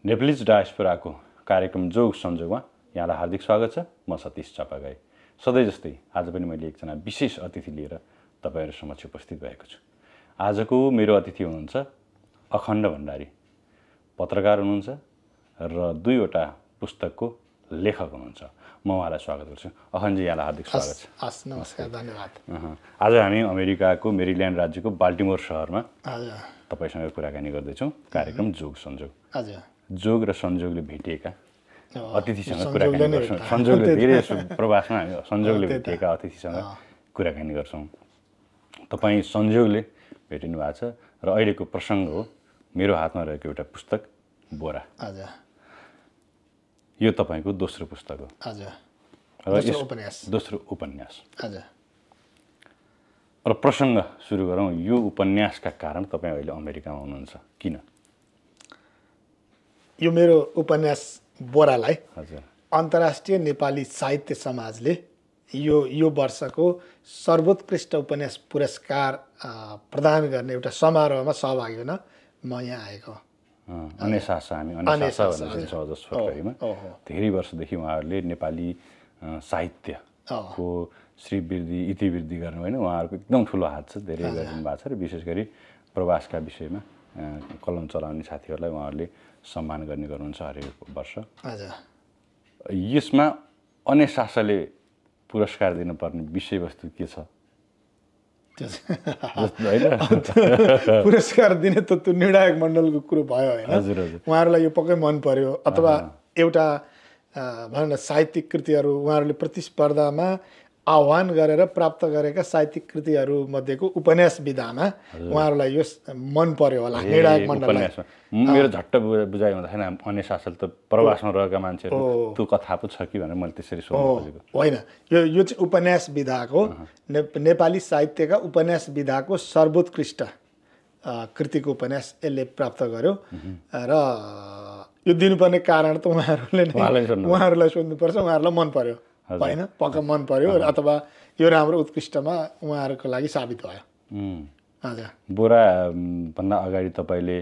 Nepalese डायस्पोराको कार्यक्रम जोग संजोगमा यहाँलाई हार्दिक स्वागत छ। म सतीश चापागाई। सधैँ जस्तै आज पनि मैले एकजना विशेष अतिथि लिएर तपाईहरु समक्ष उपस्थित भएको छु। आजको मेरो अतिथि हुनुहुन्छ अखण्ड भण्डारी, पत्रकार हुनुहुन्छ र दुईवटा पुस्तकको लेखक हुनुहुन्छ। म उहाँलाई स्वागत गर्छु। अखण्डजी, यहाँलाई हार्दिक स्वागत छ। हस्, नमस्कार, धन्यवाद। आज हामी अमेरिकाको मेरील्यान्ड राज्यको बाल्टिमोर शहरमा तपाईसँग कुराकानी गर्दैछौँ। कार्यक्रम जोग संजोग। जोग र संजोगले भेटिएका अतिथिसँग कुराकानी गर्छौँ। संजोगले धेरै प्रवासमा हामी संजोगले भेटिएका अतिथिसँग कुराकानी गर्छौँ। तपाईँ संजोगले भेटिनु भएको छ र अहिलेको प्रसङ्ग हो मेरो हातमा रहेको एउटा पुस्तक बोरा। यो तपाईँको दोस्रो पुस्तक हो। दोस्रो उपन्यास। र प्रसङ्ग सुरु गरौँ। यो उपन्यासका कारण तपाईँ अहिले अमेरिकामा हुनुहुन्छ, किन? यो मेरो उपन्यास बोरालाई अन्तर्राष्ट्रिय नेपाली साहित्य समाजले यो वर्षको सर्वोत्कृष्ट उपन्यास पुरस्कार प्रदान गर्ने एउटा समारोहमा सहभागी हुन म यहाँ आएको। धेरै वर्षदेखि उहाँहरूले नेपाली साहित्यको श्रीवृद्धि इतिवृद्धि गर्नु होइन, उहाँहरूको एकदम ठुलो हात छ, धेरै गरिदिनु भएको छ र विशेष गरी प्रवासका विषयमा कलम चलाउने साथीहरूलाई उहाँहरूले सम्मान गर्ने गर्नुहुन्छ हरेक वर्ष। यसमा अन्यशासनले पुरस्कार दिनुपर्ने विषयवस्तु के छ? पुरस्कार दिने त त्यो निर्णायक मण्डलको कुरो भयो होइन। उहाँहरूलाई यो पक्कै मन पर्यो, अथवा एउटा भनौँ न साहित्यिक कृतिहरू उहाँहरूले प्रतिस्पर्धामा आह्वान गरेर प्राप्त गरेका साहित्यिक कृतिहरू मध्येको उपन्यास विधामा उहाँहरूलाई यो मन पर्यो होला निर्णायक मण्डललाई। मेरो झट्ट बुझाइ हुँदैन, अन्य शासन त प्रवासमा रहेका मान्छेहरू त्यो कथा पो छ कि भनेर मैले त्यसरी सोध्नु खोजेको होइन। यो चाहिँ उपन्यास विधाको नेपाली साहित्यका उपन्यास विधाको सर्वोत्कृष्ट कृतिको उपन्यास यसले प्राप्त गर्यो र यो दिनुपर्ने कारण त उहाँहरूलाई सोध्नुपर्छ। उहाँहरूलाई मन पर्यो होइन, पक्का मन पर्यो अथवा यो राम्रो उत्कृष्टमा उहाँहरूको लागि साबित भयो। बोरा भन्दा अगाडि तपाईँले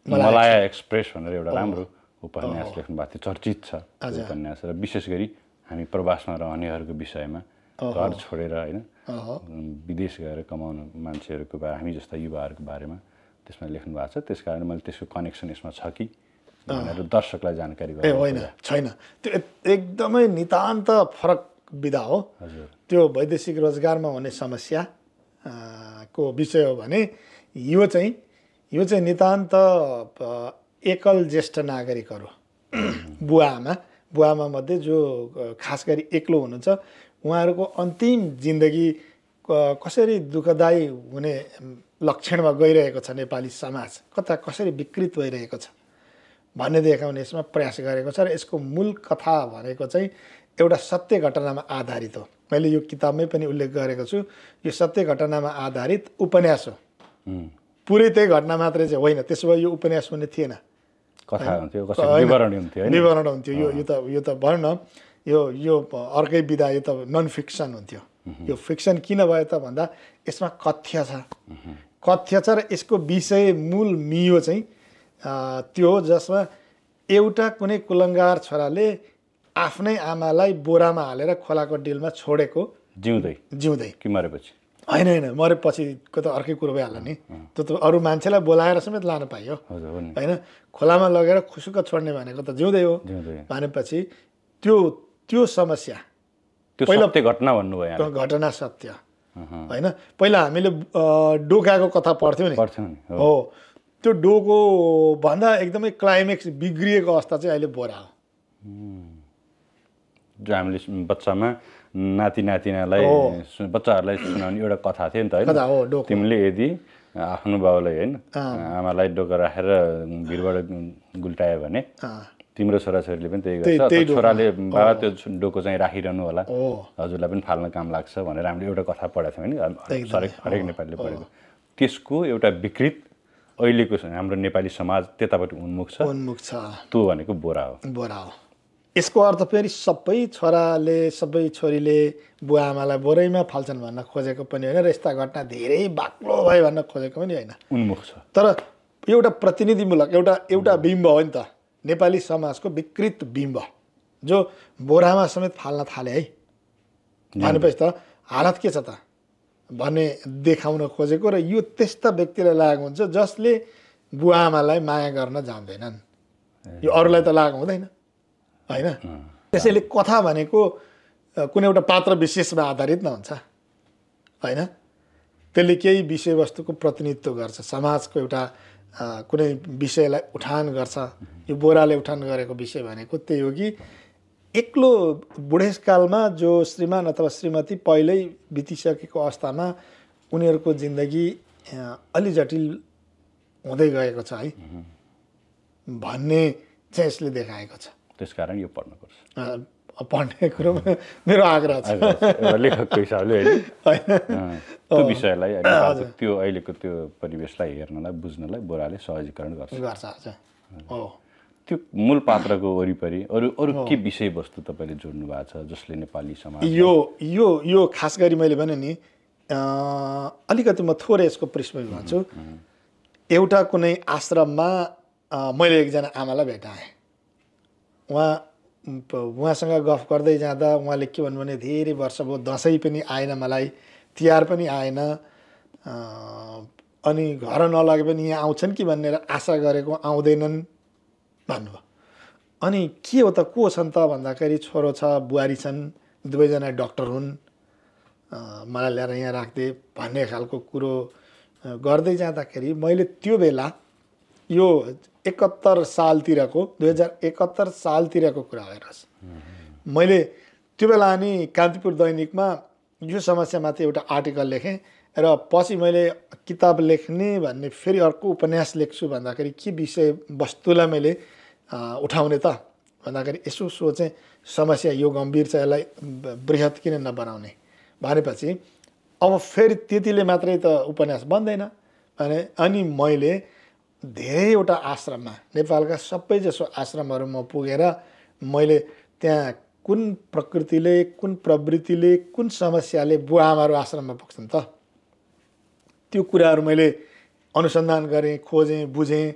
मलाया एक्सप्रेस भनेर एउटा राम्रो उपन्यास लेख्नु भएको थियो, चर्चित छ उपन्यास, र विशेष गरी हामी प्रवासमा रहनेहरूको विषयमा, घर छोडेर होइन विदेश गएर कमाउने मान्छेहरूको बारे, हामी जस्ता युवाहरूको बारेमा त्यसमा लेख्नु भएको छ। त्यसकारण मैले त्यसको कनेक्सन यसमा छ कि भनेर दर्शकलाई जानकारी गराउनु। होइन, छैन, त्यो एकदमै नितान्त फरक विधा हो। त्यो वैदेशिक रोजगारमा हुने समस्या को विषय हो भने यो चाहिँ नितान्त एकल ज्येष्ठ नागरिकहरू बुवाआमा मध्ये जो खास गरी एक्लो हुनुहुन्छ, उहाँहरूको अन्तिम जिन्दगी कसरी दुःखदायी हुने लक्षणमा गइरहेको छ, नेपाली समाज कसरी विकृत भइरहेको छ भन्ने देखाउने यसमा प्रयास गरेको छ। र यसको मूल कथा भनेको चाहिँ एउटा सत्य घटनामा आधारित हो। मैले यो किताबमै पनि उल्लेख गरेको छु, यो सत्य घटनामा आधारित उपन्यास हो। पुरै त्यही घटना मात्रै चाहिँ होइन, त्यसो भए यो उपन्यास हुने थिएन, विवरण हुन्थ्यो। यो त भनौँ न यो अर्कै विधा, यो त नन फिक्सन हुन्थ्यो। यो फिक्सन किन भयो त भन्दा यसमा कथ्य छ र यसको विषय मूल मियो चाहिँ त्यो हो जसमा एउटा कुनै कुलङ्गार छोराले आफ्नै आमालाई बोरामा हालेर खोलाको डिलमा छोडेको जिउँदै कि मरेपछि होइन, मरेपछिको त अर्कै कुरो भइहाल्यो नि। त्यो त अरू मान्छेलाई बोलाएर समेत लान पाइयो होइन। खोलामा लगेर खुसुक्क छोड्ने भनेको त जिउँदै हो भनेपछि त्यो समस्या पहिला घटना भन्नुभयो, घटना सत्य होइन। पहिला हामीले डोकाको कथा पढ्थ्यौँ नि, हो त्यो डोको भन्दा एकदमै क्लाइमेक्स बिग्रिएको अवस्था चाहिँ अहिले बोरा हो। जो हामीले बच्चामा नातिनातिनालाई बच्चाहरूलाई सुनाउने एउटा कथा थियो नि त होइन। तिमीले यदि आफ्नो बाउलाई होइन आमालाई डोका राखेर भिरबाट गुल्टायो भने तिम्रो छोराछोरीले पनि त्यही गर्छ, छोराले बाबा त्यो डोको चाहिँ राखिरहनु होला, हजुरलाई पनि फाल्न काम लाग्छ भनेर हामीले एउटा कथा पढेको थियौँ होइन, हरेक नेपालीले पढेको। त्यसको एउटा विकृत अहिलेको हाम्रो नेपाली समाज त्यतापट्टि उन्मुख छ। त्यो भनेको बोरा हो। यसको अर्थ फेरि सबै छोराले सबै छोरीले बुवा आमालाई बोरैमा फाल्छन् भन्न खोजेको पनि होइन र यस्ता घटना धेरै बाक्लो भयो भन्न खोजेको पनि होइन, उन्मुख छ। तर एउटा प्रतिनिधिमूलक एउटा बिम्ब हो नि त, नेपाली समाजको विकृत बिम्ब जो बोरामा समेत फाल्न थाले है। भनेपछि त हालत के छ त भन्ने देखाउन खोजेको, र यो त्यस्ता व्यक्तिलाई लागेको हुन्छ जसले बुवा आमालाई माया गर्न जान्दैनन्। यो अरूलाई त लागेको हुँदैन होइन। त्यसैले कथा भनेको कुनै एउटा पात्र विशेषमा आधारित नहुन्छ होइन, त्यसले केही विषयवस्तुको प्रतिनिधित्व गर्छ, समाजको एउटा कुनै विषयलाई उठान गर्छ। यो बोराले उठान गरेको विषय भनेको त्यही हो कि एक्लो बुढेसकालमा जो श्रीमान अथवा श्रीमती पहिल्यै बितिसकेको अवस्थामा उनीहरूको जिन्दगी अलि जटिल हुँदै गएको छ है भन्ने चाहिँ यसले देखाएको छ। त्यसकारण यो पढ्नुपर्छ, पढ्ने कुरो मेरो आग्रह छ लेखकको हिसाबले होइन। त्यो विषयलाई त्यो अहिलेको त्यो परिवेशलाई हेर्नलाई बुझ्नलाई बोराले सहजीकरण गर्छ। त्यो मूल पात्रको वरिपरि अरू के विषयवस्तु तपाईँले जोड्नु भएको छ जसले नेपाली समाज यो खास गरी मैले भने नि अलिकति म थोरै यसको पृष्ठभूमि भन्छु। एउटा कुनै आश्रममा मैले एकजना आमालाई भेटाएँ। उहाँसँग गफ गर्दै जाँदा उहाँले के भन्नु भने धेरै वर्ष भयो दसैँ पनि आएन, मलाई तिहार पनि आएन, अनि घर नलगे पनि यहाँ आउँछन् कि भनेर आशा गरेको आउँदैनन् भन्नुभयो। अनि के हो त, को छन् त भन्दाखेरि छोरो छ, बुहारी छन्, दुवैजना डक्टर हुन्, मलाई ल्याएर यहाँ राख्दे भन्ने खालको कुरो गर्दै जाँदाखेरि मैले त्यो बेला यो 71 सालतिरको 2071 सालतिरको कुरा हेर्नुहोस्, मैले त्यो बेला अनि कान्तिपुर दैनिकमा यो समस्यामाथि एउटा आर्टिकल लेखेँ र पछि मैले किताब लेख्ने भन्ने फेरि अर्को उपन्यास लेख्छु भन्दाखेरि के विषय वस्तुलाई मैले उठाउने त भन्दाखेरि यसो सोचेँ समस्या यो गम्भीर छ, यसलाई बृहत किन नबनाउने भनेपछि अब फेरि त्यतिले मात्रै त उपन्यास बन्दैन भने अनि मैले धेरैवटा आश्रममा नेपालका सबैजसो आश्रमहरूमा पुगेर मैले त्यहाँ कुन प्रकृतिले कुन प्रवृत्तिले कुन समस्याले बुवा आमाहरू आश्रममा पुग्छन् त त्यो कुराहरू मैले अनुसन्धान गरेँ, खोजेँ, बुझेँ।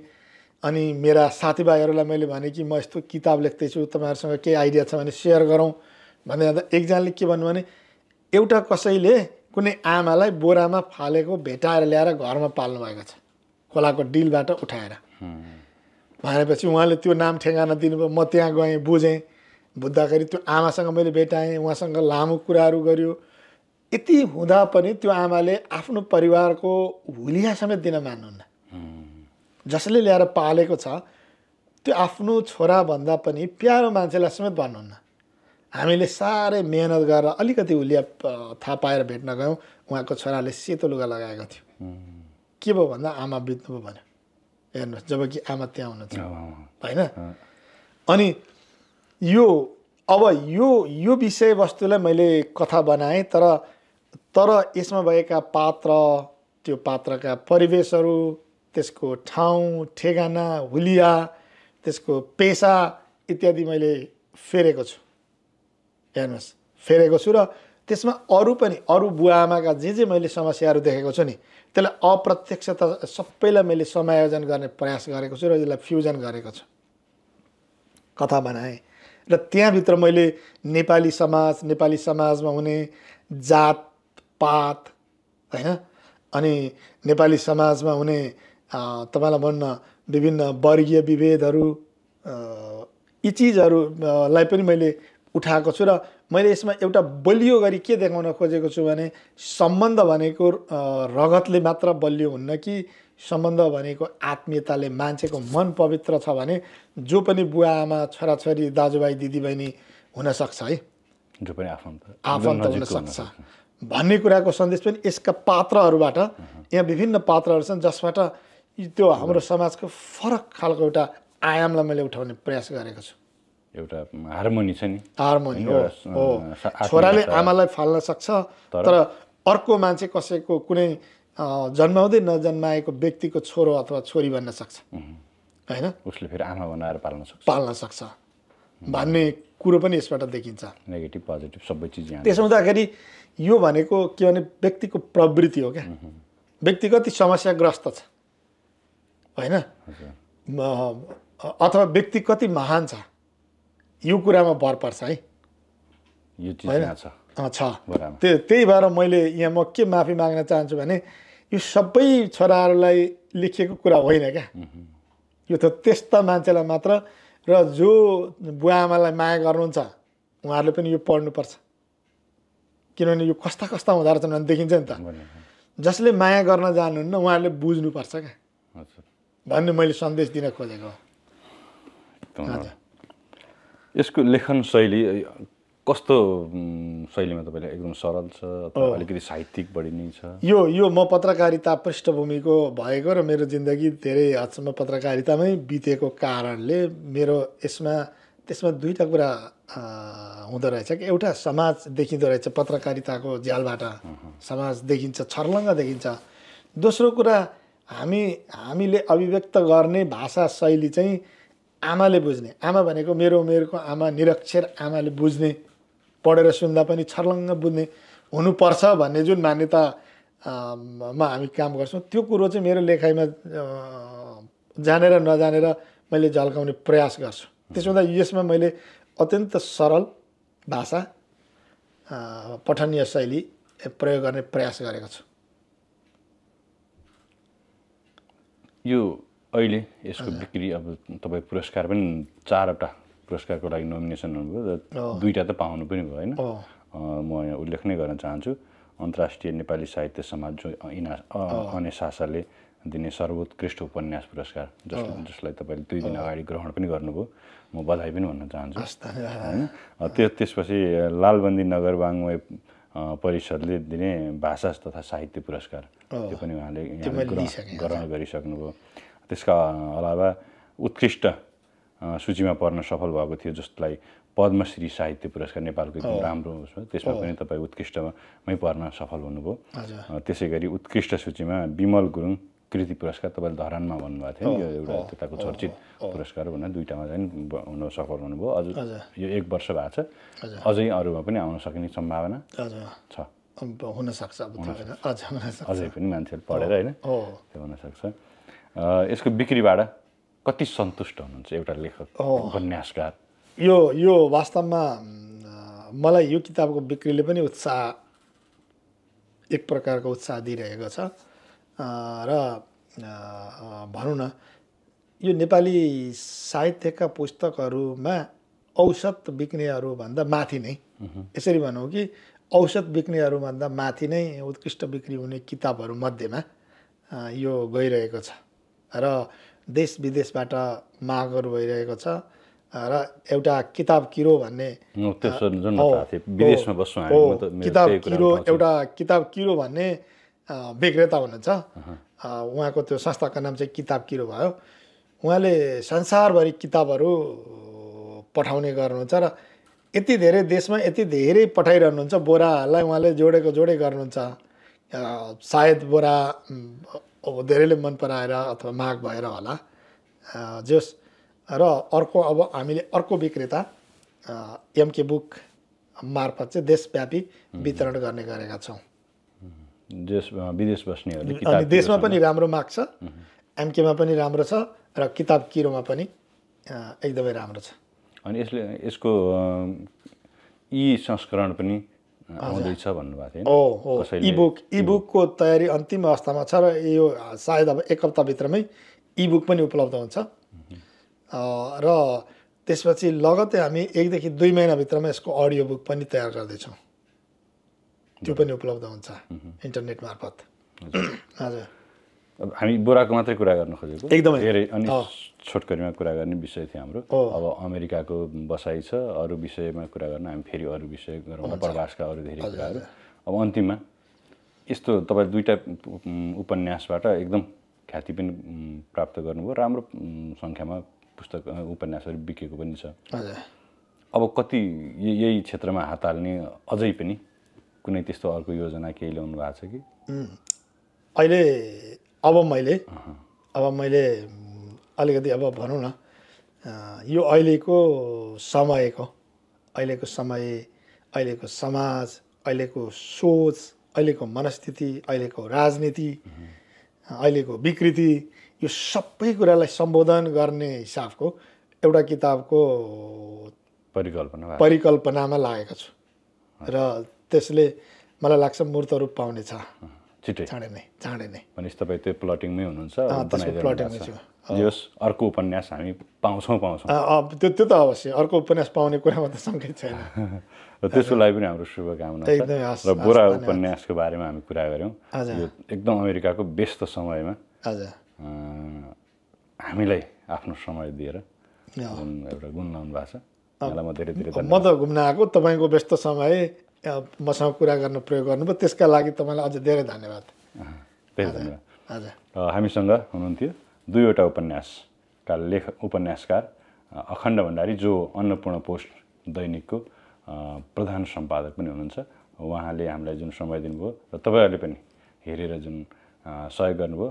अनि मेरा साथीभाइहरूलाई मैले भने कि म यस्तो किताब लेख्दैछु, तपाईँहरूसँग केही आइडिया छ भने सेयर गरौँ भन्दै जाँदा एकजनाले के भन्नु भने एउटा कसैले कुनै आमालाई बोरामा फालेको भेटाएर ल्याएर घरमा पाल्नु भएको छ, खोलाको डिलबाट उठाएर भनेपछि उहाँले त्यो नाम ठेगाना दिनुभयो। म त्यहाँ गएँ, बुझेँ, बुझ्दाखेरि त्यो आमासँग मैले भेटाएँ, उहाँसँग लामो कुराहरू गर्यो। यति हुँदा पनि त्यो आमाले आफ्नो परिवारको हुलिया समेत दिन मान्नुहुन्न। जसले ल्याएर पालेको छ त्यो आफ्नो छोराभन्दा पनि प्यारो मान्छेलाई समेत भन्नुहुन्न। हामीले साह्रै मेहनत गरेर अलिकति हुलिया थाहा पाएर भेट्न गयौँ, उहाँको छोराले सेतो लुगा लगाएको थियो। के भयो भन्दा आमा बित्नुभयो भन्यो। हेर्नुहोस्, जबकि आमा त्यहाँ हुनुहुन्छ होइन। अनि यो विषयवस्तुलाई मैले कथा बनाएँ, तर यसमा भएका पात्र, त्यो पात्रका परिवेशहरू, त्यसको ठाउँ ठेगाना, हुलिया, त्यसको पेसा इत्यादि मैले फेरेको छु। हेर्नुहोस्, फेरेको छु र त्यसमा अरू बुवा आमाका जे मैले समस्याहरू देखेको छु नि त्यसलाई अप्रत्यक्षता सबैलाई मैले समायोजन गर्ने प्रयास गरेको छु र यसलाई फ्युजन गरेको छु, कथा बनाएँ। र त्यहाँभित्र मैले नेपाली समाजमा हुने जातपात होइन, अनि नेपाली समाजमा हुने तपाईँलाई भन्न विभिन्न वर्गीय विभेदहरू, यी चिजहरूलाई पनि मैले उठाएको छु। र मैले यसमा एउटा बलियो गरी के देखाउन खोजेको छु भने सम्बन्ध भनेको रगतले मात्र बलियो हुन्न कि सम्बन्ध भनेको आत्मीयताले, मान्छेको मन पवित्र छ भने जो पनि बुवा आमा, छोराछोरी, दाजुभाइ, दिदीबहिनी हुनसक्छ है, जो पनि आफन्त हुनसक्छ भन्ने कुराको सन्देश पनि यसका पात्रहरूबाट, यहाँ विभिन्न पात्रहरू छन् जसबाट त्यो हाम्रो समाजको फरक खालको एउटा आयामलाई मैले उठाउने प्रयास गरेको छु। एउटा हार्मोनी छ नि, हार्मोनी हो। छोराले आमालाई फाल्न सक्छ, तर अर्को मान्छे कसैको कुनै जन्माउँदै नजन्माएको व्यक्तिको छोरो अथवा छोरी बन्न सक्छ होइन, उसले फेरि आमा बनाएर पाल्न सक्छ भन्ने कुरो पनि यसबाट देखिन्छ। नेगेटिभ पोजिटिभ सबै चिज यहाँ। त्यसो हुँदाखेरि यो भनेको के भने व्यक्तिको प्रवृत्ति हो क्या। व्यक्ति कति समस्याग्रस्त छ होइन, अथवा व्यक्ति कति महान छ यो कुरामा भर पर्छ है, यो चिज छ। त्यही भएर मैले यहाँ म के माफी माग्न चाहन्छु भने यो सबै छोराहरूलाई लेखिएको कुरा होइन क्या, यो त त्यस्ता मान्छेलाई मात्र, र जो बुवा आमालाई माया गर्नुहुन्छ उहाँहरूले पनि यो पढ्नुपर्छ, किनभने यो कस्ता कस्ता हुँदो रहेछन् भने देखिन्छ नि त। जसले माया गर्न जानुहुन्न उहाँहरूले बुझ्नुपर्छ क्या भन्ने मैले सन्देश दिन खोजेको। यसको लेखन शैली कस्तो शैलीमा तपाईँलाई एकदम सरल छ अथवा अलिकति साहित्यिक बढी नै छ? यो म पत्रकारिता पृष्ठभूमिको भएको र मेरो जिन्दगी धेरै हदसम्म पत्रकारितामै बितेको कारणले मेरो त्यसमा दुईवटा कुरा हुँदो रहेछ कि एउटा समाज देखिँदो रहेछ पत्रकारिताको झ्यालबाट, समाज देखिन्छ, छर्लङ्ग देखिन्छ। दोस्रो कुरा हामीले अभिव्यक्त गर्ने भाषा शैली चाहिँ आमाले बुझ्ने, आमा भनेको मेरो उमेरको आमा, निरक्षर आमाले बुझ्ने, पढेर सुन्दा पनि छर्लङ्ग बुझ्ने हुनुपर्छ भन्ने जुन मान्यतामा हामी काम गर्छौँ त्यो कुरो चाहिँ मेरो लेखाइमा जानेर नजानेर मैले झल्काउने प्रयास गर्छु। त्यसो हुँदा यसमा मैले अत्यन्त सरल भाषा, पठनीय शैली प्रयोग गर्ने प्रयास गरेको छु। यो अहिले यसको बिक्री, अब तपाईँ पुरस्कार पनि 4वटा पुरस्कारको लागि नोमिनेसन हुनुभयो र 2टा त पाउनु पनि भयो होइन। म यहाँ उल्लेख नै गर्न चाहन्छु, अन्तर्राष्ट्रिय नेपाली साहित्य समाज जो अनेसासाले दिने सर्वोत्कृष्ट उपन्यास पुरस्कार जसलाई तपाईँले 2 दिन अगाडि ग्रहण पनि गर्नुभयो, म बधाई पनि भन्न चाहन्छु होइन। त्यसपछि लालबन्दी नगरवाङ्मय परिषदले दिने भाषा तथा साहित्य पुरस्कार त्यो पनि उहाँले ग्रहण गरिसक्नुभयो। त्यसका अलावा उत्कृष्ट सूचीमा पर्न सफल भएको थियो जसलाई पद्मश्री साहित्य पुरस्कार नेपालको एकदम राम्रो छ, त्यसमा पनि तपाईँ उत्कृष्टमै पर्न सफल हुनुभयो। त्यसै गरी उत्कृष्ट सूचीमा विमल गुरुङ कृति पुरस्कार तपाईँले धरानमा भन्नुभएको थियो, यो एउटा त्यताको चर्चित पुरस्कार भनेर 2टामा चाहिँ हुन सफल हुनुभयो। अझ यो 1 वर्ष भएको छ, अझै अरूमा पनि आउन सक्ने सम्भावना छ, हुनसक्छ, अझै पनि मान्छेले पढेर होइन त्यो हुनसक्छ। यसको बिक्रीबाट कति सन्तुष्ट हुनुहुन्छ एउटा लेखक, उपन्यासकार? यो वास्तवमा मलाई यो किताबको बिक्रीले पनि उत्साह, एक प्रकारको उत्साह दिइरहेको छ र भनौँ न यो नेपाली साहित्यका पुस्तकहरूमा औसत बिक्नेहरूभन्दा माथि नै, यसरी भनौँ कि औसत बिक्नेहरूभन्दा माथि नै उत्कृष्ट बिक्री हुने किताबहरू मध्येमा यो गइरहेको छ र देश विदेशबाट मागहरू भइरहेको छ र एउटा किताब किरो भन्ने किताब किरो भन्ने विक्रेता हुनुहुन्छ, उहाँको त्यो संस्थाको नाम चाहिँ किताब किरो भयो। उहाँले संसारभरि किताबहरू पठाउने गर्नुहुन्छ र यति धेरै देशमा यति धेरै पठाइरहनुहुन्छ, बोरालाई उहाँले जोडे गर्नुहुन्छ। सायद बोरा अब धेरैले मन पराएर अथवा माग भएर होला जस। र अर्को अब हामीले अर्को विक्रेता एमके बुक मार्फत चाहिँ देशव्यापी वितरण गर्ने गरेका छौँ। विदेश बस्नेहरूले अनि देशमा पनि राम्रो माग्छ, एमकेमा पनि राम्रो छ र किताब किरोमा पनि एकदमै राम्रो छ। अनि यसको ई संस्करण पनि आउँदैछ भन्नुभएको थियो। इबुकको तयारी अन्तिम अवस्थामा छ र यो सायद अब 1 हप्ताभित्रमै इबुक पनि उपलब्ध हुन्छ र त्यसपछि लगत्तै हामी 1 देखि 2 महिनाभित्रमा यसको अडियो बुक पनि तयार गर्दैछौँ, त्यो पनि उपलब्ध हुन्छ इन्टरनेट मार्फत। हजुर, अब हामी बोराको मात्रै कुरा गर्न खोजेको एकदमै धेरै अनि छोटकरीमा कुरा गर्ने विषय थियो हाम्रो। अब अमेरिकाको बसाइ छ, अरू विषयमा कुरा गर्न हामी फेरि अरू विषय गरौँ, प्रवासका अरू धेरै कुराहरू। अब अन्तिममा यस्तो तपाईँ 2टा उपन्यासबाट एकदम ख्याति पनि प्राप्त गर्नुभयो, राम्रो सङ्ख्यामा पुस्तक उपन्यासहरू बिकेको पनि छ। अब कति यही क्षेत्रमा हात हाल्ने अझै पनि कुनै त्यस्तो अर्को योजना केही ल्याउनु भएको छ कि? अहिले अब मैले अलिकति अब भनौँ न यो अहिलेको समय, अहिलेको समाज, अहिलेको सोच, अहिलेको मनस्थिति, अहिलेको राजनीति, अहिलेको विकृति, यो सबै कुरालाई सम्बोधन गर्ने हिसाबको एउटा किताबको परिकल्पनामा लागेको छु र त्यसले मलाई लाग्छ मूर्त रूप पाउनेछ चाँडै नै। भनेपछि तपाईँ त्यो प्लटिङमै हुनुहुन्छ, अर्को उपन्यास हामी पाउँछौँ। त्यो त अवश्य अर्को उपन्यास पाउने कुरामा त शङ्कै छैन। र त्यसको लागि पनि हाम्रो शुभकामना छ। र बोरा उपन्यासको बारेमा हामी कुरा गऱ्यौँ। यो एकदम अमेरिकाको व्यस्त समयमा हामीलाई आफ्नो समय दिएर एउटा गुण लाउनु भएको छ। म धेरै म त घुम्न आएको, तपाईँको व्यस्त समय मसँग कुरा गर्न प्रयोग गर्नुभयो, त्यसका लागि तपाईँलाई अझ धेरै धन्यवाद। धेरै धन्यवाद। हामीसँग हुनुहुन्थ्यो दुईवटा उपन्यासका उपन्यासकार अखण्ड भण्डारी, जो अन्नपूर्ण पोस्ट दैनिकको प्रधान सम्पादक पनि हुनुहुन्छ। उहाँले हामीलाई जुन समय दिनुभयो र तपाईँहरूले पनि हेरेर जुन सहयोग गर्नुभयो,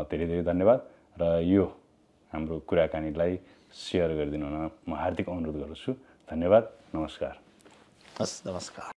धेरै धेरै धन्यवाद। र यो हाम्रो कुराकानीलाई सेयर गरिदिनु हुन म हार्दिक अनुरोध गर्दछु। धन्यवाद। नमस्कार। हस्, नमस्कार।